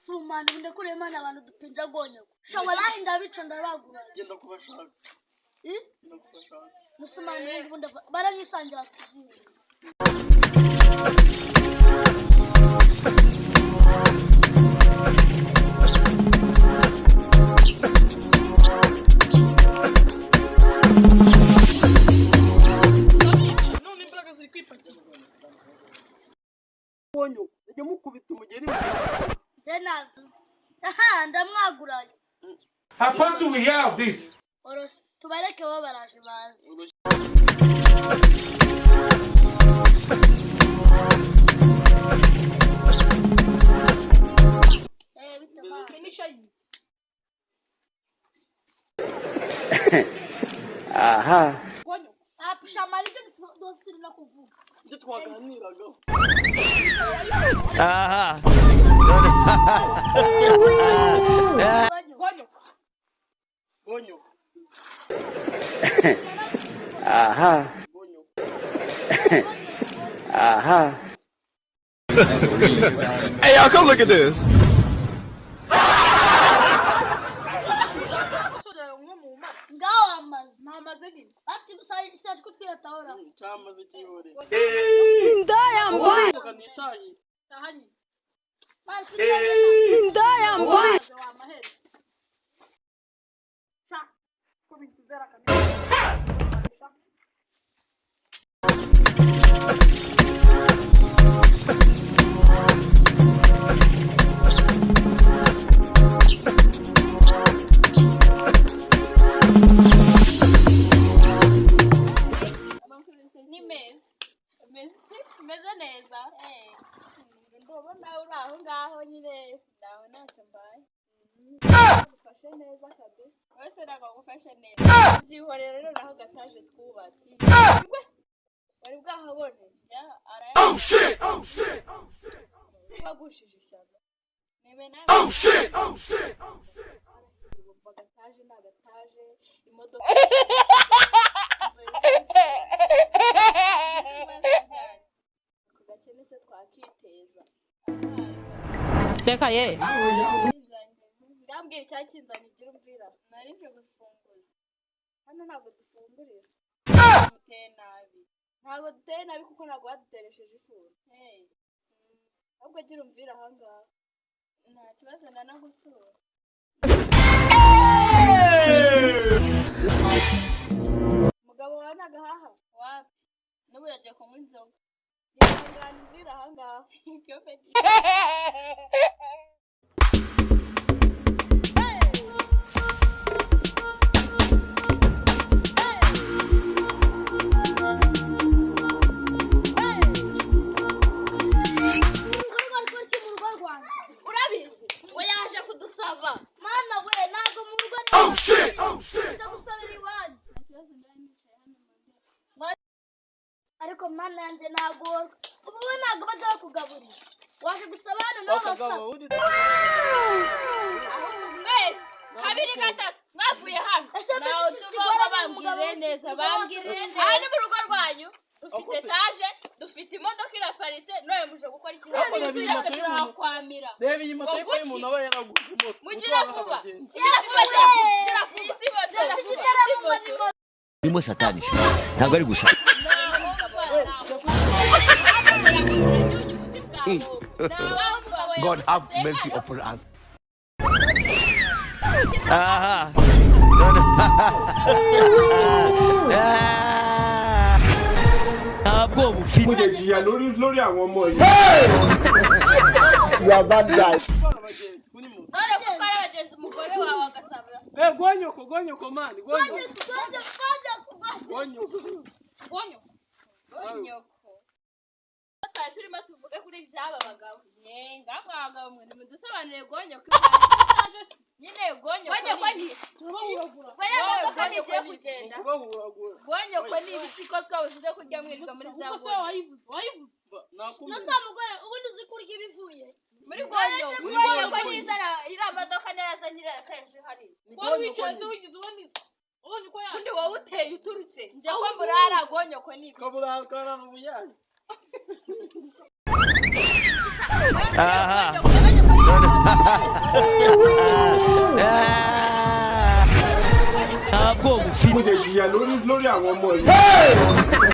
Sumana ubu ndakure Imana abantu dupinja gonyoko. Shawalahi ndabica ndabagura. Genda kubashaka. Eh? Genda kubashaka. Musumani ubu ngubu ndava baranyisangira tuziwe. None imbaraga ziri kwipakira. Gonyo, njya mukubita umugeri. Njye nazo. Aha ndamwagurayo. Apostle, we hear of this. Orose tubareke bo baraje baze. Eh bite ma. Aha. Apushamara ibyo dose no kuvuga. Ibyo twaganiragaho. Aha. Gonyo. Gonyo. Aha. Gonyo. Aha. Hey, y'all, come look at this. Ngaho amaze. Ntamaze nyine. Ati saje kutwiyatahora. Cyamaze kiyore. Indaya mbi. Kanitaye. Bari kutwiyatahora. Indaya mbi. Ni meza meze neza, ndabona uri aho ngaho nyine nawe ntacyo mbaye, gufashe neza kabisa. Wese ntabwo agufashe neza, byihorera rero. Naho gataje twubatse wari bwahabone? Wagushije ishyano nibe nawe. Agataje ni agataje, imodoka ako gakene se twakiteza? Reka ye. Ndambwira icyakinzanye, ugira umvira. Nari nje gufunguza hano, ntabwo dufungurira. Muteye nabi, ntabwo duteye nabi kuko ntabwo baduteresheje ifuru. Hey. Ahubwo gira umvira ahangaha, nta kibazo, ndanagusura. Umugabo wawe nagahaha wapi? N'ubu yagiye kunywa inzoga. Ihangane umvira ahangaha. Umugore wari gukora iki mu rugo rwanjye? Urabizi ngo yaje kudusaba. Mana we, ntabwo mu rugo. Nje gusabira iwanyu. Ariko mana yanjye nagorwa. Ubu we ntabwo bajya bakugaburira. Waje gusaba hano nawe basaba. Bakagabo undi. Ahubwo mwese kabiri gatatu mwavuye hano. Ese Nawe mbese iki tugomba kigore ni umugabo bambwire neza, umugabo bambwire wacu. neza. Aha ni mu rugo rwanyu, dufite etaje, dufite imodoka iraparitse, none muje gukora iki? Ariko reba iyi moto y'umuntu. Turahakwamira. Reba iyi moto Ngo y'uko umuntu aba yaraguze moto. Mugire Gutwara vuba. abagenzi. Gira vuba, gira vuba, gira vuba, gira vuba, Igitaramo ngo ni moto. Urimo satani ntabwo ari gusa. God have mercy upon us. Aha. Ntabwo bufite. Mo lè jìyà lórí lórí àwọn ọmọ yìí. You are bad guy. Gutwara abagenzi kuri moto. None kuko ari abagenzi, umugore wawe agasabira. Eh, gonyoko, gonyoko man, gonyoko. Gonyo, gonyo, gonyo. Gonyoko. Gonyoko. Twari turimo tuvuge kuri by'aba bagabo ngamwe abagabo mwe nimudusobanurire gonyoko nyine. Gonyoko Gonyoko ni ni iki? Wowe, Modoka gonyoko ntigiye ni kugenda. Kubahuragura. Gonyoko ni ibiki ko twabuze kurya mwirirwa muri za gonyoko? Nakumva. Nusa mugore, ubundi uzi kurya ibivuye. Muri gonyoko. Muri gonyoko nizana iriya modoka neza nyirayo kenshi hariya. Ubundi wowe uteye uturutse njye ko mburara, gonyoko ni ibiki? Kabura karara ubuyange. Aha. Gonyoko. bwoba ufite. Mo dẹ̀ jìyà lórí lórí àwọn ọmọ yìí.